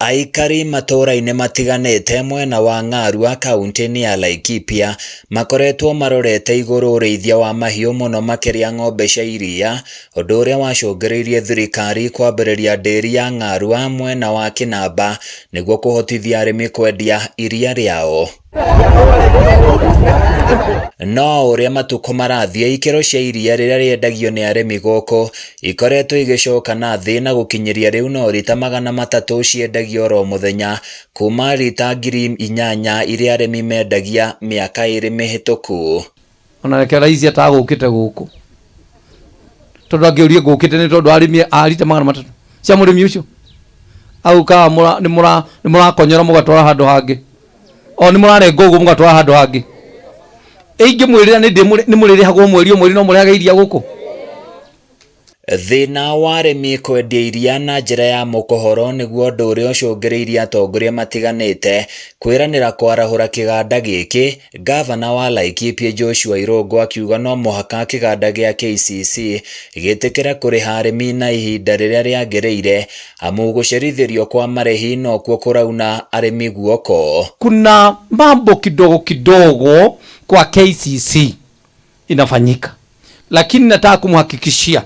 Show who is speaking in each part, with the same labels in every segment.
Speaker 1: Aikari matũũra-inĩ matiganĩte mwena wa Ng'arua kauntĩ-inĩ ya Laikipia makoretwo marorete igũrũ ũrĩithia wa mahiũ mũno makĩria ng'ombe cia iria, ũndũ ũrĩa wacũngĩrĩirie thirikari kwambĩrĩria ndĩri ya Ng'arua mwena wa Kĩnamba nĩguo kũhotithia arĩmi kwendia iria rĩao. No ũrĩa matukũ marathiĩ, ikĩro cia iria rĩrĩa rĩendagio nĩ arĩmi gũkũ ikoretwo igĩcoka na thĩ na gũkinyĩria rĩu no rita 300 ciendagio oro mũthenya kuma rita 8000 iria arĩmi mendagia mĩaka ĩrĩ mĩhĩtũku.
Speaker 2: Ona reke raici atagũkĩte gũkũ tondũ angĩũrie ngũkĩte nĩ tondũ arĩmi a rita 300 cia mũrĩmi ũcio aukaga nĩ mũrakonyora mũgatwara handũ hangĩ o nĩ mũrarenga ũguo mũgatwara handũ hangĩ. Ingĩmwĩrĩra nĩ mũrĩrĩhagwo mweri o mweri no mũrehage iria gũkũ.
Speaker 1: Thĩna wa arĩmi kwendia iria na njĩra ya mũkohoro nĩguo ũndũ ũrĩa ũcũngĩrĩirie atongoria matiganĩte kwĩranĩra kwarahũra kĩganda gĩkĩ, Ngavana wa Laikipia Joshua Irũngũ akiuga no mũhaka kĩganda gĩa KCC gĩtĩkĩre kũrĩha arĩmi na ihinda rĩrĩa rĩagĩrĩire amu gũcerithĩrio kwa marĩhi nokuo kũrauna arĩmi guoko.
Speaker 2: Kuna mambo kidogo kidogo kwa KCC inafanyika, lakini nataka kumhakikishia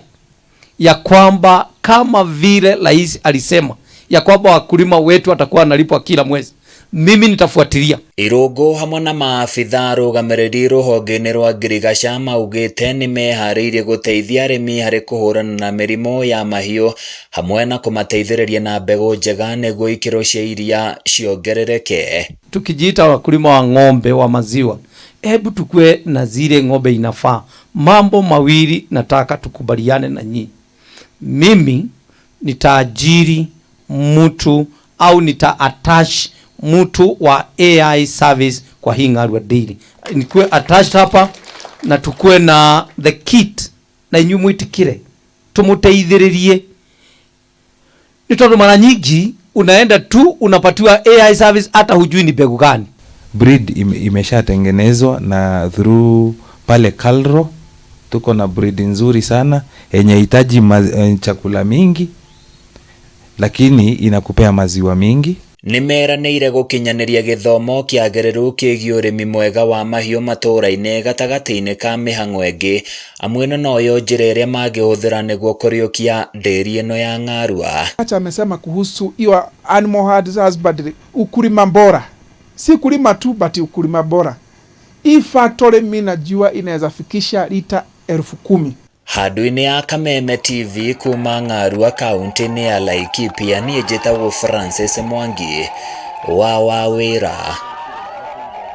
Speaker 2: ya kwamba kama vile rais alisema ya kwamba wakulima wetu watakuwa wanalipwa kila mwezi, mimi nitafuatilia.
Speaker 1: Irũngũ hamwe na maabitha arũgamĩrĩri rũhonge-inĩ rwa ngirigaca maugĩte nĩ meharĩirie gũteithia arĩmi harĩ kũhũrana na mĩrimũ ya mahiũ hamwe na kũmateithĩrĩria na mbegũ njega nĩguo ikĩro cia iria ciongerereke.
Speaker 2: Tukijiita wakulima wa ng'ombe wa maziwa, hebu tukue na zile ng'ombe inafaa. Mambo mawili nataka tukubaliane na nyinyi. Mimi nitaajiri mtu au nita attach mtu wa AI service kwa hii Ng'arua Dairy. Nikuwe attached hapa na tukue na the kit na inyuĩ mwitikire tumuteithĩrĩrie nĩ tondũ mara nyingi unaenda tu unapatiwa AI service hata hujui ni mbegu gani.
Speaker 3: Breed imeshatengenezwa na through pale Kalro tuko na breed nzuri sana yenye hitaji chakula mingi lakini inakupea maziwa mingi.
Speaker 1: Nĩ meranĩire gũkinyanĩria gĩthomo kĩagĩrĩru kĩgiĩ ũrĩmi mwega wa mahiũ matũũra-inĩ gatagatĩ-inĩ ka mĩhang'o ĩngĩ amu ĩno noyo njĩra ĩrĩa mangĩhũthĩra nĩguo kũriũkia ndĩri ĩno ya Ng'arua.
Speaker 4: Acha amesema kuhusu hiyo animal husbandry, ukulima bora, si kulima tu but ukulima bora. Hii factory mi najua inaweza fikisha lita 10,000.
Speaker 1: Handũ-inĩ ya Kameme TV kuma Ng'arua kaunti-inĩ ya Laikipia niĩ njĩtagwo Francis Mwangi wa Wawĩra.